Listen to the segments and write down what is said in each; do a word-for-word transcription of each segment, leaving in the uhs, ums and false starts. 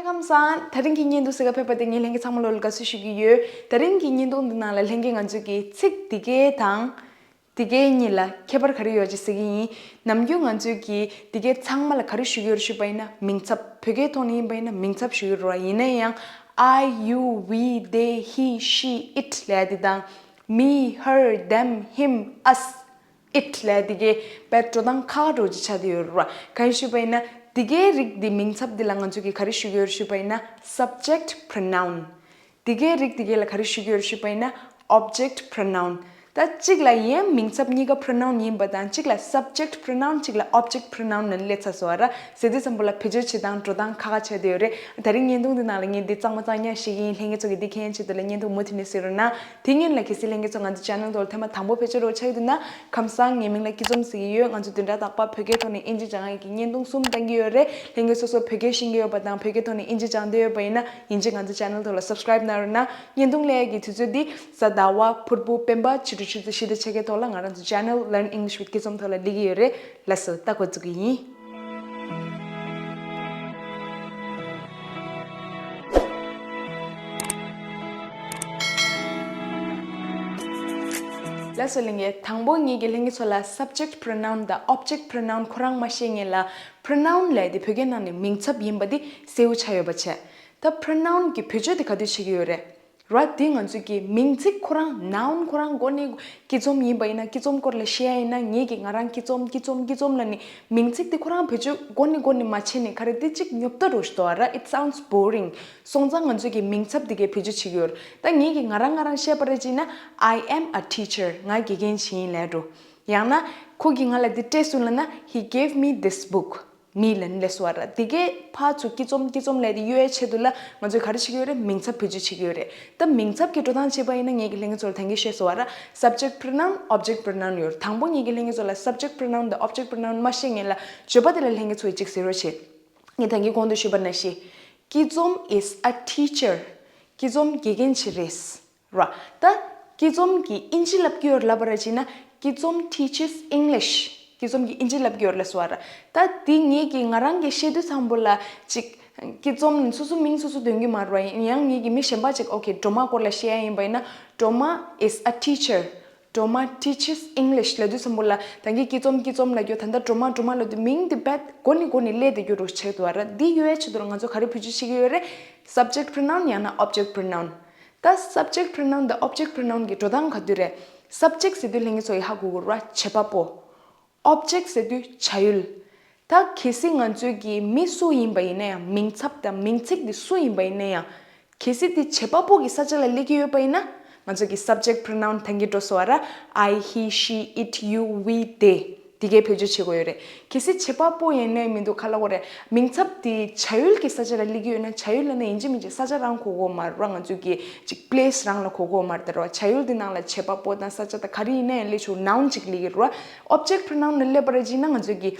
ཁམས་བཟང་། དེ་རིང་གི་བརྙན་ཐུང་གཟིགས་ག་ཕེབས་པ་དེ་ངས་ལྷན་རྒྱས་ཚང་མ་ལོ་ལ་དགའ་བསུ་ཞུ་གི་ཡོད། དེ་རིང་གི་བརྙན་ཐུང་འདི་ནང་ལ་ལྷན་རྒྱས་ང་ཚོས་ཀྱི་ཚིག་འདི་གའི་དང་འདི་གའི་གཉིས་ལ་ཁྱད་པར་ག་རེ་ཡོད་ཅེས་ཟེར་གྱི་ཡིན། ནམ་རྒྱུན་ང་ཚོས་ཀྱི་འདི་གའི་ཚང་མ་ལ་ག་རེ་ཞུ་གི་ཡོད་ཞུས་པ་ཡིན་ན་མིང་ཚབ། བོད་སྐད་ཐོག་ནས་ཡིན་པ་ཡིན་ན་མིང་ཚབ་ཞུ་གི་ཡོད་རེད་བ། ཡིན་ན་ཡང་I, you, we, they, he, she, it་ལབ་ཡ་འདི་དང་me, her, them, him, us, it་ལབ་ཡ་འདི་གའི་དཔེ་འགྲོ་སྟངས་ཁག་ཁག་འདྲ་བོ་ཅིག་ཆགས་བསྡད་ཡོད་རེད་བ། གང་ཡིན་ཞུས་པ་ཡིན་ན་འདི་གའི་རིགས་འདི་མིང་ཚབ་འདི་ལ་ང་ཚོས་ཀྱི་ག་རེ་ཞུ་གི་ཡོད་ཞུས་པ་ཡིན་ན་subject pronoun། འདི་གའི་རིགས་འདི་གའི་ལ་ག་རེ་ཞུ་གི་ཡོད་ཞུས་པ་ཡིན་ན་object pronoun། ད་གཅིག་ལ་ཡང་མིང་ཚབ་གཉིས་ཀ་pronoun་ཡིན་པ་དང་གཅིག་ལ་subject pronoun་གཅིག་ལ་object pronoun་ནང་སླེབས་ཚར་སོང་བ་ར། ཟེར་དུས་ཙམ་པོ་ལ་བེད་སྤྱོད་བྱེད་སྟངས་འགྲོ་སྟངས་ཁག་ཁག་ཆགས་བསྡད་ཡོད་རེད། ད་རིང་བརྙན་ཐུང་འདི་ནང་ལ་ངས་འདི་གཙང་མ་གཙང་རྐྱང་བཤད་ཀྱི་ཡིན། ལྷན་རྒྱས་ཚོ་གི་འདི་མཁྱེན་ཆེད་དུ་ལ་བརྙན་ཐུང་མུ་མཐུད་ནས་གཟིགས་རོགས་གནང་། དེ་སྔོན་ལ་གལ་སྲིད་ལྷན་རྒྱས་ཚོ་ང་ཚོ་channel་ཐོག་ལ་ཐེངས་མ་དང་པོ་ཕེབས་ཆོག་རོགས་ཆགས་ཡོད་འདུག་ན། ཁམས་བཟང་། ངའི་མིང་ལ་སྐྱིད་འཛོམས་ཟེར་གྱི་ཡོད། ང་ཚོ་བདུན་ཕྲག་དང་པ་བོད་སྐད་ཐོག་ནས་ཨིན་ཇི་སྦྱང་ཡག་གི་བརྙན་ཐུང་གསུམ་བཏང་གི་ཡོད་རེད། ལྷན་རྒྱས་སོ་སོ་བོད་སྐད་ཤེས་ཀྱི་ཡོད་པ་དང་བོད་སྐད་ཐོག་ནས་ཨིན་ཇི་སྦྱང་འདོད་ཡོད་པ་ཡིན་ན་ཡིན་གཅིག་ང་ཚོ་channel་ཐོག་ལ་subscribe་གནང་རོགས་གནང་། བརྙན་ཐུང་སླེབས་ཡག་གི་དུས་ཚོད་འདི་གཟའ་ཟླ་བ་ཕུར་བུ་སྤེན་པ་ཕྱི་དྲོ་ཆུ་ཚོད་བཞི་དང་ཕྱེད་ཀའི་ཐོག་ལ་ང་རང་ཚོ་channel Learn English with Kids་ཐོག་ལ་སླེབས་ཀྱི་ཡོད་རེད། ལགས་སོ། ད་འགོ་འཛུགས་ཀྱི་ཡིན། ལགས་སོ། ལྷན་རྒྱས། དང་པོ་ངེད་ཀྱིས་ལྷན་རྒྱས་ཚོ་ལ་subject pronoun་དང་object pronoun་ཁོ་རང་མ་བཤད་སྔོན་ལ་pronoun་ལབ་དེ་བོད་སྐད་ནང་ནས་མིང་ཚབ་ཡིན་པ་དེ་གསལ་པོ་ཆགས་ཡོད་པ་བྱས། ད་pronoun་གི་བེད་སྤྱོད་དེ་ག་དུས་བྱེད་ཀྱི་ཡོད་རེད། ར། དེ་ང་ཚོས་ཀྱི་མིང་ཚིག་ཁོ་རང་noun་ཁོ་རང་མགོ་ནས་སྐྱིད་འཛོམས་ཡིན་པ་ཡིན་ན་སྐྱིད་འཛོམས་སྐོར་ལ་བཤད་ཡ་ཡིན་ན་ངེད་ཀྱིས་ང་རང་སྐྱིད་འཛོམས་སྐྱིད་འཛོམས་སྐྱིད་འཛོམས་ལབ་ནས་མིང་ཚིག་དེ་ཁོ་རང་བེད་སྤྱོད་མགོ་ནས་མགོ་ནས་མ་བྱས་ནས་ག་རེ་དེ་གཅིག་ཉོབ་ཏོ་རུ་ཞིག་འདུག་ར། It sounds boring། སོང་ཙང་ང་ཚོས་ཀྱི་མིང་ཚབ་དེ་གའི་བེད་སྤྱོད་བྱེད་ཀྱི་ཡོད་རེད། ད་ངེད་ཀྱིས་ང་རང་ང་རང་བཤད་པ་རེད་ཅེ་ན། I am a teacher། ང་དགེ་རྒན་ཞིག་ཡིན་ལབ་འགྲོ། ཡང་ན་ཁོ་གིས་ང་ལ་འདི་སྤྲད་སོང་ལབ་ན། He gave me this book། me་ལབ་ནས་སླེབས་སོང་བ་ར། འདི་གའི་ཕར་ཚུར་སྐྱིད་འཛོམས་སྐྱིད་འཛོམས་ལབ་དེ་གཡོལ་ཡའི་ཆེད་དུ་ལ་ང་ཚོས་ག་རེ་བྱེད་ཀྱི་ཡོད་རེད། མིང་ཚབ་བེད་སྤྱོད་བྱེད་ཀྱི་ཡོད་རེད། ད་མིང་ཚབ་ཀྱི་འགྲོ་སྟངས་བྱས་པ་ཡིན་ན་ངེད་ཀྱིས་ལྷན་རྒྱས་ཚོ་ལ་ད་གིན་བཤད་སོང་བ་ར། Subject pronoun, object pronoun་ཡོད་རེད། དང་པོ་ངེད་ཀྱིས་ལྷན་རྒྱས་ཚོ་ལ་subject pronoun་དང་object pronoun་མ་བཤད་སྔོན་ལ་བརྗོད་པ་དེ་ལ་ལྷན་རྒྱས་ཚོ་ཡིས་གཅིག་གཟིགས་རོགས་བྱེད། ངས་ད་གིན་གོང་དུ་ཞུས་པ་ནང་བཞིན། སྐྱིད་འཛོམས་is a teacher། སྐྱིད་འཛོམས་དགེ་རྒན་ཅིག་རེད། ར། ད་སྐྱིད་འཛོམས་ཀྱིས་ཨིན་ཇི་བསླབ་ཀྱི་ཡོད་ལབ་པ་ར་ཅེ་ན། སྐྱིད་འཛོམས་teaches English། སྐྱིད་འཛོམས་ཀྱིས་ཨིན་ཇི་བསླབ་ཀྱི་ཡོད་ལབ་སོང་བ་ར། ད་འདི་ངེད་ཀྱིས་ང་རང་གིས་བཤད་དུས་ཙམ་པོ་ལ་ཅིག་སྐྱིད་འཛོམས་སོ་སོ་མིང་སོ་སོ་འདོན་གྱི་མ་རེད་བ། ཡིན་ཡང་ངེད་ཀྱིས་མི་གཞན་པ་ཅིག okay སྒྲོལ་མ་སྐོར་ལ་བཤད་ཡ་ཡིན་པ་ཡིན་ན། སྒྲོལ་མ་is a teacher། སྒྲོལ་མ་teaches English་ལབ་དུས་ཙམ་པོ་ལ་ད་གིན་སྐྱིད་འཛོམས་སྐྱིད་འཛོམས་ལབ་རྒྱུ་ད་ལྟ་སྒྲོལ་མ་སྒྲོལ་མ་ལབ་དུས་མིང་འདི་རྦད་མགོ་ནས་མགོ་ནས་སླེབས་བསྡད་རྒྱུ་རུ་ཆགས་འདུག་བ་ར། འདི་གཡོལ་ཡའི་ཆེད་དུ་ལ་ང་ཚོ་ག་རེ་བེད་སྤྱོད་བྱེད་ཀྱི་ཡོད་རེད། Subject pronoun་ཡང་ན་object pronoun། ད་subject pronoun་དང་object pronoun་གི་འགྲོ་སྟངས་ག་དུས་རེད། Subject་ཟེར་དུས་ལྷན་རྒྱས་ཚོ་ཡིས་ཧ་གོ་དགོས་ར། བྱེད་པ་པོ། Object་ཟེར་དུས་བྱ་ཡུལ། ད་གལ་སྲིད་ང་ཚོས་ཀྱི་མི་སུ་ཡིན་པ་ཡིན་ན་ཡང་མིང་ཚབ་དང་མིང་ཚིག་འདི་སུ་ཡིན་པ་ཡིན་ན་ཡང་། གལ་སྲིད་འདི་བྱེད་པ་པོ་གི་ས་ཆ་ལ་སླེབས་ཀྱི་ཡོད་པ་ཡིན་ན། ང་ཚོས་ཀྱི་subject pronoun་ད་གིན་འགྲོ་སོང་བ་ར། I, he, she, it, you, we, they། འདི་གའི་བེད་སྤྱོད་བྱེད་དགོས་ཡོད་རེད། གལ་སྲིད་བྱེད་པ་པོ་ཡིན་ན་མི་འདུག་ག་ལབ་དགོས་རེད། མིང་ཚབ་འདི་བྱ་ཡུལ་གྱི་ས་ཆ་ལ་སླེབས་ཀྱི་ཡོད་ན། བྱ་ཡུལ་ལབ་ན་ཡིན་གཅིག་མིན་གཅིག་ས་ཆ་རང་གོ་གོ་མ་རེད་བ། ང་ཚོས་ཀྱི་ཅིག་place་རང་ལ་གོ་གོ་མ་རེད་ད་ར་བ། བྱ་ཡུལ་འདི་ནང་ལ་བྱེད་པ་པོ་དང་ས་ཆ་དང་ག་རེ་ཡིན་ན་ཡང་སླེབས་ཆོག noun་ཅིག་སླེབས་ཀྱི་རེད་བ། Object pronoun་ལ་སླེབས་པ་རེད་ཅེ་ན་ང་ཚོས་ཀྱི་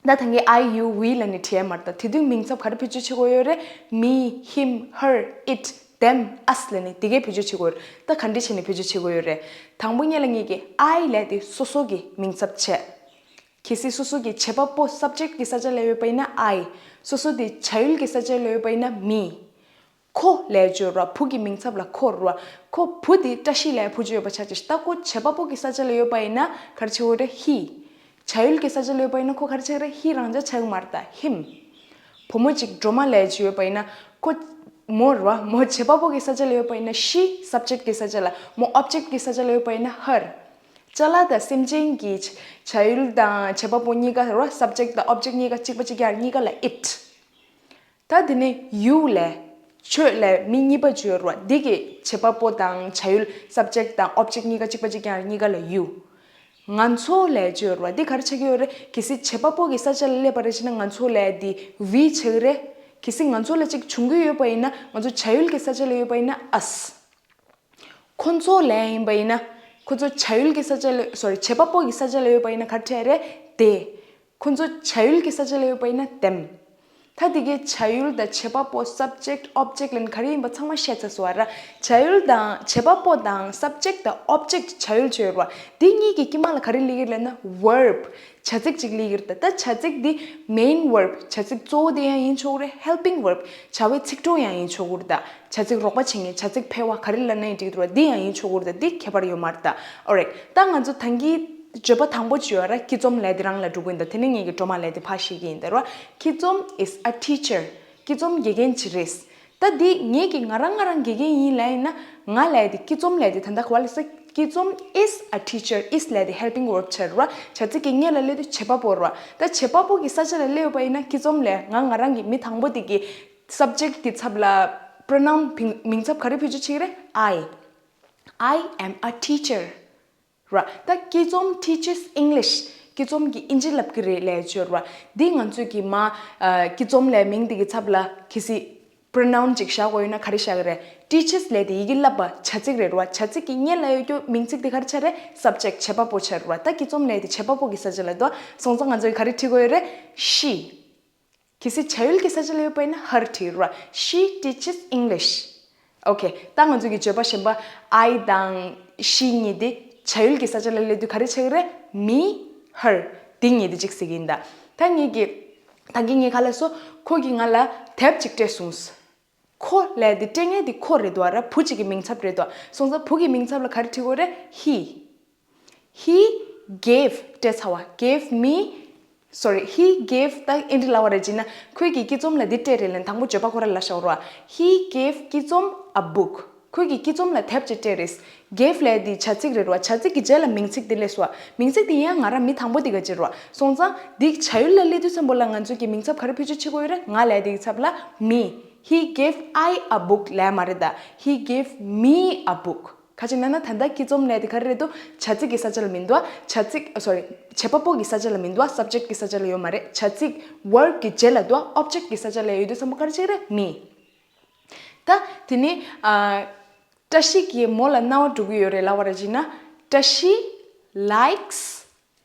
ད་ད་གིན་I, you, we་ལབ་ནས་བྲིས་ཡ་མ་རེད། ད་དེ་དུས་མིང་ཚབ་ག་རེ་བེད་སྤྱོད་བྱེད་དགོས་ཡོད་རེད། Me, him, her, it, them, us་ལབ་ནས་དེ་གའི་བེད་སྤྱོད་བྱེད་དགོས་ཡོད་རེད། ད་ག་འདྲ་བྱས་ནས་བེད་སྤྱོད་བྱེད་དགོས་ཡོད་རེད། དང་པོ་ཉིད་ལ་ངེད་ཀྱིས་I་ལབ་དེ་སོ་སོ་གི་མིང་ཚབ་བྱས། གལ་སྲིད་སོ་སོ་གི་བྱེད་པ་པོ་subject་གི་ས་ཆ་ལ་ཡོད་པ་ཡིན་ན་I། སོ་སོ་དེ་བྱ་ཡུལ་གྱི་ས་ཆ་ལ་ཡོད་པ་ཡིན་ན་me། ཁོ་ལབ་ཡ་ཅིག་ཡོད་རེད་བ། བུ་གི་མིང་ཚབ་ལ་ཁོ་རེད་བ། ཁོ་བུ་དེ་བཀྲ་ཤིས་ལབ་ཡ་བུ་ཅིག་ཡོད་པ་ཆགས་ཅིག་ད་ཁོ་བྱེད་པ་པོ་གི་ས་ཆ་ལ་ཡོད་པ་ཡིན་ན་ག་རེ་ཆགས་ཀྱི་ཡོད་རེད། He། བྱ་ཡུལ་གྱི་ས་ཆ་ལ་ཡོད་པ་ཡིན་ན་ཁོ་ག་རེ་ཆགས་ཀྱི་རེད། He་རང་ཆ་ཆགས་ཀྱི་མ་རེད་ད། Him། བུ་མོ་ཅིག་སྒྲོལ་མ་ལབ་ཡ་ཅིག་ཡོད་པ་ཡིན་ན་ཁོ་མོ་རེད་བ། མོ་བྱེད་པ་པོ་གི་ས་ཆ་ལ་ཡོད་པ་ཡིན་ན་she། Subject་གི་ས་ཆ་ལ། མོ་Object་གི་ས་ཆ་ལ་ཡོད་པ་ཡིན་ན་her། ཅ་ལག་དང་སེམས་ཅན་གྱི་བྱ་ཡུལ་དང་བྱེད་པ་པོ་གཉིས་ཀ་རེད་བ། Subject་དང་Object་གཉིས་ཀ་གཅིག་པ་གཅིག་རྐྱང་རེད། གཉིས་ཀ་ལ་it། ད་དེ་ནས་you་ལབ། ཁྱོད་ལབ་མི་གཉིས་པ་ཅིག་ཡོད་རེད་བ། འདི་གི་བྱེད་པ་པོ་དང་བྱ་ཡུལ། Subject་དང་Object་གཉིས་ཀ་གཅིག་པ་གཅིག་རྐྱང་རེད། གཉིས་ཀ་ལ་you། ང་ཚོ་ལབ་ཅིག་ཡོད་རེད་བ། འདི་ག་རེ་ཆགས་ཀྱི་ཡོད་རེད། གལ་སྲིད་བྱེད་པ་པོ་གི་ས་ཆ་ལ་སླེབས་པ་རེད་ཅེ་ན་ང་ཚོ་ལབ་འདི་we་ཆགས་ཀྱི་རེད། གལ་སྲིད་ང་ཚོ་ལ་ཅིག་བྱུང་གི་ཡོད་པ་ཡིན་ན། ང་ཚོ་བྱ་ཡུལ་གྱི་ས་ཆ་ལ་ཡོད་པ་ཡིན་ན་us། ཁོ་ཚོ་ལབ་ཡིན་པ་ཡིན་ན། ཁོ་ཚོ་བྱ་ཡུལ་གྱི་ས་ཆ་ལ། སོ་རི། བྱེད་པ་པོ་གི་ས་ཆ་ལ་ཡོད་པ་ཡིན་ན་ག་རེ་ཆགས་རེད། they། ཁོ་ཚོ་བྱ་ཡུལ་གྱི་ས་ཆ་ལ་ཡོད་པ་ཡིན་ན་them། ད་དེ་གའི་བྱ་ཡུལ་དང་བྱེད་པ་པོ། subject, object ལབ་ན་ག་རེ་ཡིན་པ་ཚང་མ་བཤད་ཚར་སོང་བ་ར། བྱ་ཡུལ་དང་བྱེད་པ་པོ་དང་subject དང་object བྱ་ཡུལ་བྱས་ཡོད་ར། འདི་གཉིས་ཀྱི་དཀྱིལ་མ་ལ་ག་རེ་སླེབས་ཀྱི་རེད་ལབ་ན་verb བྱ་ཚིག་ཅིག་སླེབས་ཀྱི་རེད། ད་བྱ་ཚིག་འདི་main verb བྱ་ཚིག་གཙོ་བོ་དེ་ཡང་ཡིན་ཆོག་གི་རེད། helping verb བྱ་བའི་ཚིག་གྲོགས་ཡང་ཡིན་ཆོག་གི་རེད། ད་བྱ་ཚིག་རོགས་པ་བྱེད་མཁན་བྱ་ཚིག་ཕལ་བ་ག་རེ་ལབ་ན་ཡང་འགྲིག་གི་རེད། འདི་ཡང་ཡིན་ཆོག་གི་རེད། ད་འདི་ཁྱད་པར་ཡོད་མ་རེད། ད་alright ད་ང་ཚོ་ད་གིན་བརྗོད་པ་དང་པོ་བརྗོད་ཡ་ར། སྐྱིད་འཛོམས་ལབ་དེ་རང་ལ་འགྲོ་གི་ཡིན། ད་དེ་ནས་ངེད་ཀྱིས་སྒྲོལ་མ་ལབ་དེ་ཕར་བཤད་ཀྱི་ཡིན། ད་ར་སྐྱིད་འཛོམས་is a teacher སྐྱིད་འཛོམས་དགེ་རྒན་ཅིག་རེད། ད་འདི་ངེད་ཀྱིས་ང་རང་ང་རང་དགེ་རྒན་ཡིན་ལབ་ཡིན་ན། ང་ལབ་དེ་སྐྱིད་འཛོམས་ལབ་དེ་ད་ལྟ་ག་བ་ལབ་ས། སྐྱིད་འཛོམས་is a teacher is ལབ་དེ་helping verb བྱས་ར། བྱ་ཚིག་གི་སྔོན་ལ་སླེབས་དུས་བྱེད་པ་པོ་ར། ད་བྱེད་པ་པོ་གི་ས་ཆ་ལ་སླེབས་པ་ཡིན་ན་སྐྱིད་འཛོམས་ལབ་ང་ང་རང་གི་མི་དང་པོ་དེ་གི་subject གི་ཚབ་ལ་pronoun མིང་ཚབ་ག་རེ་བེད་སྤྱོད་བྱེད་ཀྱི་རེད། I I am a teacher ར། ད་སྐྱིད་འཛོམས་teaches English སྐྱིད་འཛོམས་ཀྱིས་ཨིན་ཇི་བསླབ་ཀྱི་རེད་ལབ་བརྗོད་ར། འདི་ང་ཚོས་ཀྱི་མ་ཨ་སྐྱིད་འཛོམས་ལབ་མིང་འདི་གི་ཚབ་ལ་གལ་སྲིད་pronoun ཅིག་བཞག་དགོས་ཡོད་ན་ག་རེ་བཞག་གི་རེད། teaches ལབ་དེ་ཡི་གེ་བསླབ་པ་བྱ་ཚིག་རེད་ར། བྱ་ཚིག་གི་སྔོན་ལ་ཡོད་རྒྱུ་མིང་ཚིག་དེ་ག་རེ་ཆགས་རེད། subject བྱེད་པ་པོ་ཆགས་ར། ད་སྐྱིད་འཛོམས་ལབ་དེ་བྱེད་པ་པོ་གི་ས་ཆ་ལ་འདུག་སོང་ཙང་ང་ཚོས་ག་རེ་བྲིས་དགོས་ཡོད་རེད། She གལ་སྲིད་བྱ་ཡུལ་གྱི་ས་ཆ་ལ་ཡོད་པ་ཡིན་ན་her བྲིས་ར། She teaches English. Okay ད་ང་ཚོ་གི་བརྗོད་པ་གཞན་པ་I དང་she གཉིས་དེ་བྱ་ཡུལ་གྱི་ས་ཆ་ལ་སླེབས་དུས་ག་རེ་ཆགས་ཀྱི་རེད། me her དེ་གཉིས་དེ་གཅིག་ཟེར་གྱི་ཡིན་ད། ད་ངེད་ཀྱི་ད་གིན་ངས་ག་ལབ་སོང་། ཁོ་གིས་ང་ལ་དེབ་ཅིག་སྤྲད་སོང་། ཁོ་ལབ་དེ་སྤྲད་མཁན་དེ་ཁོ་རེད་འདུག་ར། བུ་གཅིག་གི་མིང་ཚབ་རེད་འདུག་སོང་ཙང་བུ་གི་མིང་ཚབ་ལ་ག་རེ་བྲིས་དགོས་རེད། He He gave སྤྲད་ཚར་བ། gave me, sorry, he gave ད་ཨེ་འདྲ་ལབ་པ་རེད་ཅེ་ན། ཁོས་ཀྱིས་སྐྱིད་འཛོམས་ལ་འདི་སྤྲད་རེད་ལབ་དང་པོ་བརྗོད་པ་ཁོ་རང་ལ་བཞག་རོགས། He gave སྐྱིད་འཛོམས་a book. ཁོས་ཀྱིས་སྐྱིད་འཛོམས་ལ་དེབ་ཅིག་སྤྲད་རེད། gave ལབ་དེ་བྱ་ཚིག་རེད་རོ། བྱ་ཚིག་གི་རྗེས་ལ་མིང་ཚིག་དེ་སླེབས་སོང་། མིང་ཚིག་དེ་ཡང་ང་རང་མི་དང་པོ་དེ་ག་ཅིག་རོ། སོང་ཙང་འདི་བྱ་ཡུལ་ལ་སླེབས་དུས་ཙམ་པོ་ལ་ང་ཚོས་ཀྱི་མིང་ཚབ་ག་རེ་བེད་སྤྱོད་བྱེད་དགོས་ཡོད་རེད། ང་ལབ་དེ་གི་ཚབ་ལ་me. He gave I a book ལབ་མ་རེད་ད། He gave me a book. ག་ཅི་ན་ན་ད་ལྟ་སྐྱིད་འཛོམས་ལབ་དེ་ག་རེ་རེད་འདུག་བྱ་ཚིག་གི་ས་ཆ་ལ་མི་འདུག་བྱ་ཚིག་ཨ་sorry བྱེད་པ་པོ་གི་ས་ཆ་ལ་མི་འདུག subject གི་ས་ཆ་ལ་ཡོད་མ་རེད། བྱ་ཚིག་verb གི་རྗེས་ལ་འདུག object གི་ས་ཆ་ལ་ཡོད་དུས་ཙམ་པོ་ག་རེ་བྱེད་ཀྱི་རེད། me. ད་དེ་ནི་ཨ་བཀྲ་ཤིས་ཀྱིས་མོ་ལ་རྣ་བ་འགྲོ་གི་ཡོད་རེད་ལབ་པ་རེད་ཅེ་ན། བཀྲ་ཤིས་likes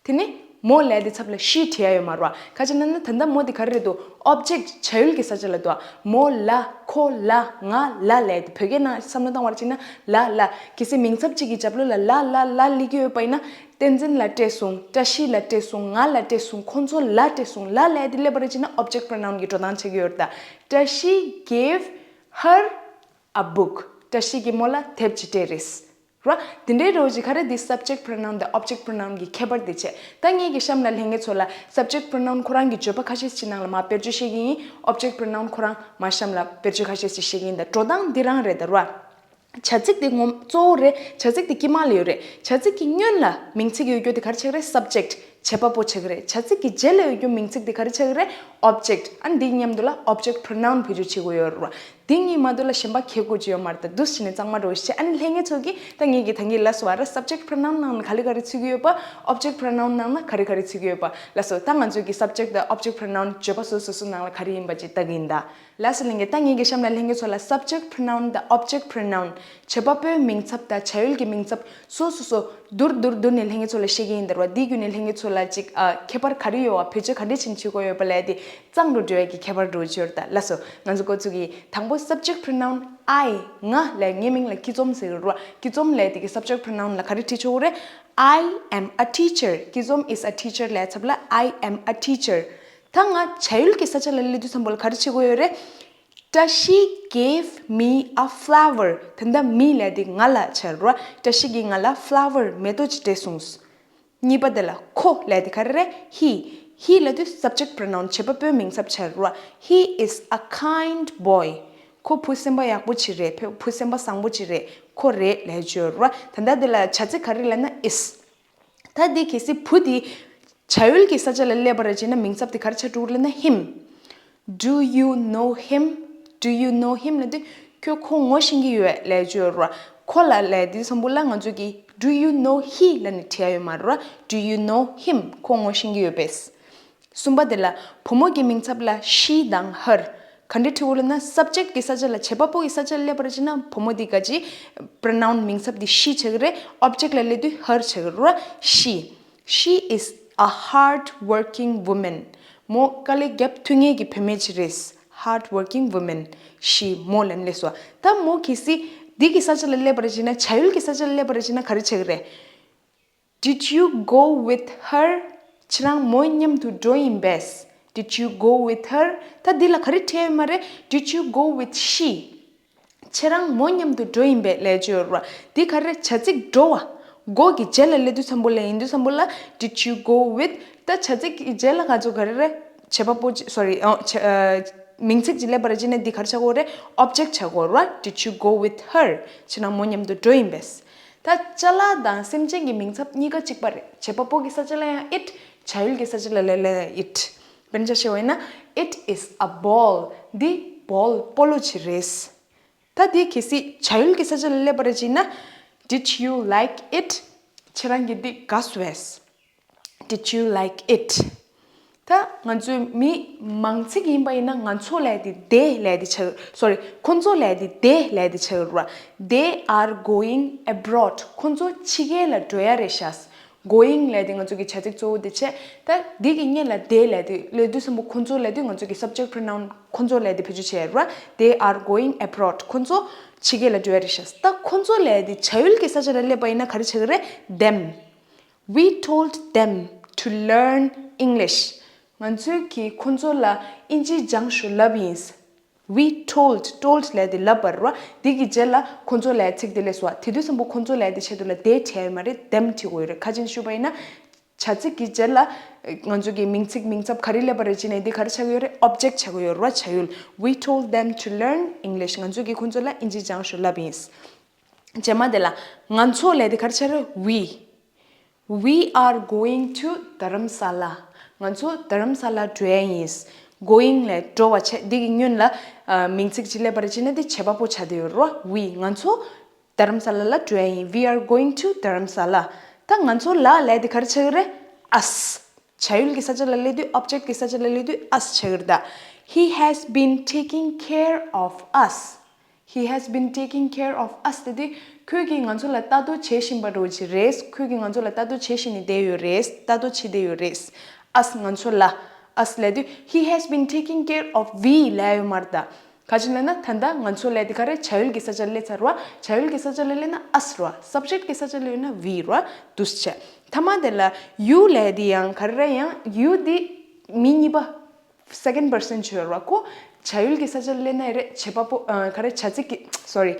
དེ་ནི་མོ་ལབ་དེ་ཚབ་ལ་she བྲིས་ཡ་ཡོད་མ་རེད་བ། ག་ཅི་ན་ན་ད་ལྟ་མོ་དེ་ག་རེ་རེད་འདུག object བྱ་ཡུལ་གྱི་ས་ཆ་ལ་འདུག་མོ་ལ་ཁོ་ལ་ང་ལ་ལབ་དེ་བོད་སྐད་ནང་བསམ་བློ་བཏང་བ་རེད་ཅེ་ན་ལ་ལ། གལ་སྲིད་མིང་ཚབ་གཅིག་གི་རྒྱབ་ལོགས་ལ་ལ་ལ་ལ་སླེབས་ཀྱི་ཡོད་པ་ཡིན་ན། བསྟན་འཛིན་ལ་སྤྲད་སོང་། བཀྲ་ཤིས་ལ་སྤྲད་སོང་། ང་ལ་སྤྲད་སོང་། ཁོ་ཚོ་ལ་སྤྲད་སོང་། ལ་ལབ་དེ་སླེབས་པ་རེད་ཅེ་ན་object pronoun གྱི་འགྲོ་སྟངས་ཆགས་ཀྱི་ཡོད་རེད་ད། བཀྲ་ཤིས་gave her a book བཀྲ་ཤིས་ཀྱིས་མོ་ལ་དེབ་ཅིག་སྤྲད་རེད། ར། དེ་འདྲའི་རོ་ཅིག་ག་རེ་འདི་subject pronoun དང་object pronoun གྱི་ཁྱད་པར་དེ་བྱས། ད་ངེད་ཀྱི་གཤམ་ལ་ལྷན་རྒྱས་ཚོ་ལ་subject pronoun ཁོ་རང་གི་བརྗོད་པ་ཁ་ཤས་ཤིག་ནང་ལ་མར་བེད་སྤྱོད་བཤད་ཀྱི་ཡིན། object pronoun ཁོ་རང་མར་གཤམ་ལ་བེད་སྤྱོད་ཁ་ཤས་ཤིག་བཤད་ཀྱི་ཡིན། ད་འགྲོ་སྟངས་འདི་རང་རེད་ད་ར། བྱ་ཚིག་དེ་ངོ་གཙོ་བོ་རེད། བྱ་ཚིག་དེ་དཀྱིལ་མ་ལ་ཡོད་རེད། བྱ་ཚིག་གི་སྔོན་ལ་མིང་ཚིག་ཡོད་རྒྱུ་དེ་ག་རེ་ཆགས་ཀྱི་རེད། subject བྱེད་པ་པོ་ཆགས་ཀྱི་རེད། བྱ་ཚིག་གི་རྗེས་ལ་ཡོད་རྒྱུ་མིང་ཚིག་དེ་ག་རེ་ཆགས་ཀྱི་རེད། object ཨ་འདི་མཉམ་དུ་ལ་object pronoun བེད་སྤྱོད་བྱེད་དགོས་ཡོད་རེད་བ། འདི་གཉིས་མ་གཏོགས་ལ་གཞན་པ་ཁྱད་དགོས་ཀྱི་ཡོད་མ་རེད། ད་འདུག་སེ་བྱས་ནས་གཙང་མ་འགྲོ་བྱས། ཨ་ནི་ལྷན་རྒྱས་ཚོ་གིས་ད་ངེད་ཀྱིས་ད་གིན་ལབ་སོང་བ་ར། subject pronoun ནང་ན་ག་རེ་ག་རེ་ཚུད་ཀྱི་ཡོད་པ། object pronoun ནང་ན་ག་རེ་ག་རེ་ཚུད་ཀྱི་ཡོད་པ་ལབ་སོང་། ད་ང་ཚོས་ཀྱི་subject དང་object pronoun བརྗོད་པ་སོ་སོ་སོ་ནང་ལ་ག་རེ་ཡིན་པ་ཅིག་ལྟ་གི་ཡིན་ད། ལགས་སོ་ལྷན་རྒྱས། ད་ངེད་ཀྱི་གཤམ་ལ་ལྷན་རྒྱས་ཚོ་ལ་subject pronoun དང་object pronoun བྱེད་པ་པོའི་མིང་ཚབ་དང་བྱ་ཡུལ་གྱི་མིང་ཚབ་སོ་སོ་སོ་བསྡུར་བསྡུར་བསྡུར་ནས་ལྷན་རྒྱས་ཚོ་ལ་བཤད་ཀྱི་ཡིན་ད་ར། འདི་བརྒྱུད་ནས་ལྷན་རྒྱས་ཚོ་ལ་ཅིག་ཨ་ཁྱད་པར་ག་རེ་ཡོད་བ། བེད་སྤྱོད་ག་འདྲས་བྱས་ནས་བྱེད་དགོས་ཡོད་པ་ལབ་དེ་གཙང་རུ་འགྲོ་ཡ་གི་ཁྱད་པར་འགྲོ་ཆོག་ད། ལགས་སོ། ང་ཚོ་འགོ་ཚུགས་ཀྱི། དང་པོ་subject pronoun I ང་ལབ་ངའི་མིང་ལ་སྐྱིད་འཛོམས་ཟེར་གི་རེད་བ། སྐྱིད་འཛོམས་ལབ་དེ་གི་subject pronoun ལ་ག་རེ་བྲིས་ཆོག་གི་རེད། I am a teacher སྐྱིད་འཛོམས་is a teacher ལབ་ཚབ་ལ་I am a teacher ད་ང་བྱ་ཡུལ་གྱི་ས་ཆ་ལ་སླེབས་དུས་ཙམ་པོ་ལ་ག་རེ་བྱེད་དགོས་ཡོད་རེད། བཀྲ་ཤིས་gave me a flower ད་ལྟ་me ལབ་དེ་ང་ལ་ཆགས་རེད་བ། བཀྲ་ཤིས་ཀྱིས་ང་ལ་flower མེ་ཏོག་ཅིག་སྤྲད་སོང་། གཉིས་པ་དེ་ལ་ཁོ་ལབ་དེ་ག་རེ་རེད། he he ལབ་དུས་subject pronoun བྱེད་པ་པོའི་མིང་ཚབ་ཆགས་རེད་བ། He is a kind boy ཁོ་བུ་སེམས་པ་ཡག་པོ་ཅིག་རེད། བུ་སེམས་པ་བཟང་པོ་ཅིག་རེད། ཁོ་རེད་ལབ་ཆོག་རེད་བ། ད་ལྟ་དེ་ལ་བྱ་ཚིག་ག་རེ་ལབ་ན་is ད་འདི་གལ་སྲིད་བུ་འདི་བྱ་ཡུལ་གྱི་ས་ཆ་ལ་སླེབས་པ་རེད་ཅེ་ན་མིང་ཚབ་དེ་ག་རེ་ཆགས་འགྲོ་གི་རེད་ལབ་ན་him Do you know him? Do you know him ལབ་དུས་ཁྱོད་ཁོ་ངོ་ཤེས་ཀྱི་ཡོད་ལབ་ཡ་ཅིག་ཡོད་རེད་བ། ཁོ་ལ་ལབ་དུས་ཙམ་པོ་ལ་ང་ཚོ་གིས do you know he ལབ་ནས་བྲིས་ཡ་ཡོད་མ་རེད་བ། Do you know him? ཁོ་ངོ་ཤེས་ཀྱི་ཡོད་པས། གསུམ་པ་དེ་ལ་བུ་མོ་གི་མིང་ཚབ་ལ་she དང་her ག་འདྲ་བྲིས་དགོས་ལབ་ན་subject གི་ས་ཆ་ལ་བྱེད་པ་པོ་གི་ས་ཆ་ལ་སླེབས་པ་རེད་ཅེ་ན་བུ་མོ་འདི་ག་ཅི་pronoun མིང་ཚབ་འདི་she ཆགས་ཀྱི་རེད། object ལ་སླེབས་དུས་her ཆགས་ཀྱི་རེད་བ། She She is a hard working woman. མོ་དཀའ་ལས་རྒྱབ་ཐུབ་མཁན་གྱི་བུད་མེད་ཅིག་རེད། Hard working woman, she. མོ་ལབ་ནས་སླེབས་སོང་། ད་མོ་གལ་སྲིད་འདི་གི་ས་ཆ་ལ་སླེབས་པ་རེད་བྱས་ན། བྱ་ཡུལ་གྱི་ས་ཆ་ལ་སླེབས་པ་རེད་བྱས་ན་ག་རེ་བྱེད་ཀྱི་རེད། Did you go with her? ཁྱེད་རང་མོ་མཉམ་དུ་འགྲོ་ཡིན་པས། Did you go with her? ད་འདི་ལ་ག་རེ་འབྲི་ཡོད་མ་རེད། Did you go with she? ཁྱེད་རང་མོ་མཉམ་དུ་འགྲོ་ཡིན་པས་ལབ་ཀྱི་ཡོད་རེད་བ། འདི་ག་རེ་རེད། བྱ་ཚིག་འགྲོ་བ། go གི་རྗེས་ལ་སླེབས་དུས་ཙམ་པོ་ལ། ཡིན་དུས་ཙམ་པོ་ལ། Did you go with? ད་བྱ་ཚིག་གི་རྗེས་ལ་ག་ཚོད་ག་རེ་རེད། བྱེད་པ་པོ་ཅིག་སོ་རི། ཨོ། བྱ- ཨ། མིང་ཚིག་ཅིག་སླེབས་པ་རེད་བྱས་ན་འདི་ག་རེ་ཆགས་ཀྱི་ཡོད་རེད། object ཆགས་ཀྱི་ཡོད་རེད་བ། Did you go with her? ཁྱེད་རང་མོ་མཉམ་དུ་འགྲོ་ཡིན་པས། ད་ཅ་ལག་དང་སེམས་ཅན་གྱི་མིང་ཚབ་གཉིས་ཀ་གཅིག་པ་རེད། བྱེད་པ་པོ་གི་ས་ཆ་ལ་ཡང་it། བྱ་ཡུལ་གྱི་ས་ཆ་ལ་ལ་ལ་ཡང་it། དཔེར་ན་ཆ་བཞག་པ་ཡིན་ན། It is a ball. འདི་ball སྤོ་ལོ་ཅིག་རེད། ད་འདི་གལ་སྲིད་བྱ་ཡུལ་གྱི་ས་ཆ་ལ་སླེབས་པ་རེད་བྱས་ན། Did you like it? ཁྱེད་རང་གིས་འདི་དགའ་སོང་བས། Did you like it? ད་ང་ཚོའི་མི་མང་ཚིག་ཡིན་པ་ཡིན་ན། ང་ཚོ་ལབ་དེ་they ལབ་དེ་ཆགས། སོ་རི། ཁོ་ཚོ་ལབ་དེ་they ལབ་དེ་ཆགས་རེད་བ། They are going abroad. ཁོ་ཚོ་ཕྱི་རྒྱལ་ལ་འགྲོ་ཡ་རེད་ཤག going ལབ་དེ་ང་ཚོ་གི་བྱ་ཚིག་གཙོ་བོ་དེ་བྱས། ད་འདི་གི་སྔོན་ལ་they ལབ་དེ་སླེབས་དུས་ཙམ་པོ། ཁོ་ཚོ་ལབ་དུས་ང་ཚོ་གི་subject pronoun ཁོ་ཚོ་ལབ་དེ་བེད་སྤྱོད་བྱས་རེད་བ། They are going abroad. ཁོ་ཚོ་ཕྱི་རྒྱལ་ལ་འགྲོ་ཡ་རེད་ཤག་ད་ཁོ་ཚོ་ལབ་དེ་བྱ་ཡུལ་གྱི་ས་ཆ་ལ་སླེབས་པ་ཡིན་ན་ག་རེ་ཆགས་ཀྱི་རེད། them. We told them to learn English. ང་ཚོས་ཀྱིས་ཁོ་ཚོ་ལ་དབྱིན་ཇི་སྦྱང་ཤོག་ལབ་ཡིན། We told. told ལབ་དེ་ལབ་པ་རེད་བ། འདི་གི་རྗེས་ལ་ཁོ་ཚོ་ལབ་ཚིག་དེ་སླེབས་སོང་བ། དེ་དུས་ཙམ་པོ་ཁོ་ཚོ་ལབ་དེ་ཆེད་དུ་ལ་they བྲིས་ཡོད་མ་རེད། them བྲིས་དགོས་ཡོད་རེད། ག་རེ་བྱས་ནས་ཞུས་པ་ཡིན་ན། བྱ་ཚིག་གི་རྗེས་ལ་ང་ཚོ་གི་མིང་ཚིག་མིང་ཚབ་ག་རེ་སླེབས་པ་རེད་བྱས་ནས་འདི་ག་རེ་ཆགས་ཀྱི་ཡོད་རེད། object ཆགས་ཀྱི་ཡོད་རེད་བ། བྱ་ཡུལ། We told them to learn English. ང་ཚོ་གིས་ཁོ་ཚོ་ལ་དབྱིན་ཇི་སྦྱང་ཤོག་ལབ་ཡིན། རྗེས་མ་དེ་ལ་ང་ཚོ་ལབ་དེ་ག་རེ་ཆགས་རེད། We. We are going to Dharamsala. ང་ཚོ་དྷ་རམ་ས་ལ་འགྲོ་ཡ་ཡིན། going ལབ་འགྲོ་བ་བྱས། འདི་གི་སྔོན་ལ་ཨ་མིང་ཚིག་ཅིག་སླེབས་པ་རེད་བྱས་ན་འདི་བྱེད་པ་པོ་ཆགས་བསྡད་ཡོད་རེད་བ། We. ང་ཚོ་དྷ་རམ་ས་ལ་ལ་འགྲོ་ཡ་ཡིན། We are going to Dharamsala. ད་ང་ཚོ་ལ་ལབ་དེ་ག་རེ་ཆགས་ཀྱི་རེད། us. བྱ་ཡུལ་གྱི་ས་ཆ་ལ་སླེབས་དུས། object གྱི་ས་ཆ་ལ་སླེབས་དུས་us ཆགས་ཀྱི་རེད་ད། He has been taking care of us. He has been taking care of us. དེ་དུས་ཁོས་ཀྱིས་ང་ཚོ་ལ་ལྟ་རྟོག་བྱེད་བཞིན་པ་འདྲ་བོ་ཅིག་རེད། ཁོས་ཀྱིས་ང་ཚོ་ལ་ལྟ་རྟོག་བྱེད་བཞིན་ནས་བསྡད་ཡོད་རེད། ལྟ་རྟོག་བྱེད་བསྡད་ཡོད་རེད། us ང་ཚོ་ལ། us ལབ་དུས་he has been taking care of we ལབ་ཡོད་མ་རེད་ད། ག་ཅི་ལབ་ན་ད་ལྟ་ང་ཚོ་ལབ་དེ་ག་རེ། བྱ་ཡུལ་གྱི་ས་ཆ་ལ་སླེབས་ཚར་བ། བྱ་ཡུལ་གྱི་ས་ཆ་ལ་སླེབས་ན་us རེད་བ། subject གྱི་ས་ཆ་ལ་སླེབས་ན་we རེད་བ། འདུག་སེ་བྱས། མཐའ་མ་དེ་ལ་you ལབ་དེ་ཡང་ག་རེ་རེད། ཡང་you དེ་མི་གཉིས་པ། second person ཆོས་ར་ཁོ། བྱ་ཡུལ་གྱི་ས་ཆ་ལ་སླེབས་ན་ཡང་རེད། བྱེད་པ་པོ་ཨ་ག་རེ་བྱ་ཚིག་གི་sorry།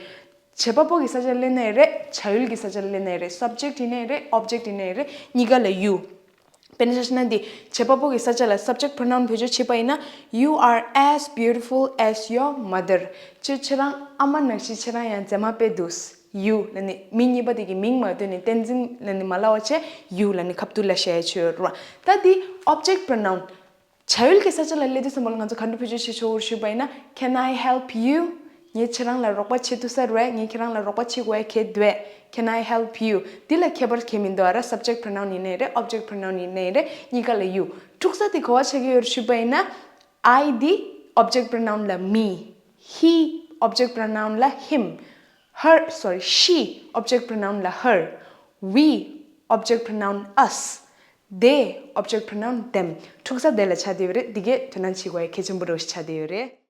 བྱེད་པ་པོ་གི་ས་ཆ་ལ་སླེབས་ན་ཡང་རེད། བྱ་ཡུལ་གྱི་ས་ཆ་ལ་སླེབས་ན་ཡང་རེད། subject ཡིན་ན་ཡང་རེད། object ཡིན་ན་ཡང་རེད། གཉིས་ཀ་ལ་you། དཔེར་ན་ཆ་བཞག་ན་འདི་བྱེད་པ་པོ་གི་ས་ཆ་ལ་subject pronoun བེད་སྤྱོད་བྱེད་པ་ཡིན་ན། You are as beautiful as your mother. ཁྱོད་ཁྱེད་རང་ཨ་མ་ནང་བཞིན་ཁྱེད་རང་ཡང་མཛེས་མ་དཔེ་འདུག you ལབ་ནས་མི་གཉིས་པ་དེ་གི་མིང་མ་བཏོན་ནས་བསྟན་འཛིན་ལབ་ནས་མ་ལབ་པ་བྱས། you ལབ་ནས་ཁ་ཐུག་ལབ་བཤད་ཡ་ཆོས་ར། ད་འདི་object pronoun བྱ་ཡུལ་གྱི་ས་ཆ་ལ་སླེབས་དུས་ཙམ་པ་ལ་ང་ཚོ་ག་འདྲ་བེད་སྤྱོད་བྱེད་ཆོག་ཞུས་པ་ཡིན་ན། Can I help you? ངས་ཁྱེད་རང་ལ་རོགས་པ་བྱེད་ཐུབ་ས་རེད། ངས་ཁྱེད་རང་ལ་རོགས་པ་བྱེད་དགོས་ཡ་གལ་འདུག Can I help you? འདི་ལ་ཁྱད་པར་གང་ཡང་མི་འདུག་ཨ་ར། subject pronoun ཡིན་ནའི་རེད། object pronoun ཡིན་ནའི་རེད། གཉིས་ཀ་ལ་you། འཁྲུག་ས་དེ་ག་པར་ཆགས་ཀྱི་ཡོད་རེད་ཞུས་པ་ཡིན་ན། I འདི་object pronoun ལ་me། He object pronoun ལ་him། Her, sorry, she object pronoun ལ་her། We object pronoun us། They object pronoun them། འཁྲུག་ས་དེ་ལ་ཆགས་བསྡད་ཡོད་རེད། འདི་གས་དོ་སྣང་བྱེད་དགོས་ཡ་གལ་ཆེན་པོ་འདྲ་བོ་ཞིག་ཆགས་བསྡད་ཡོད་རེད།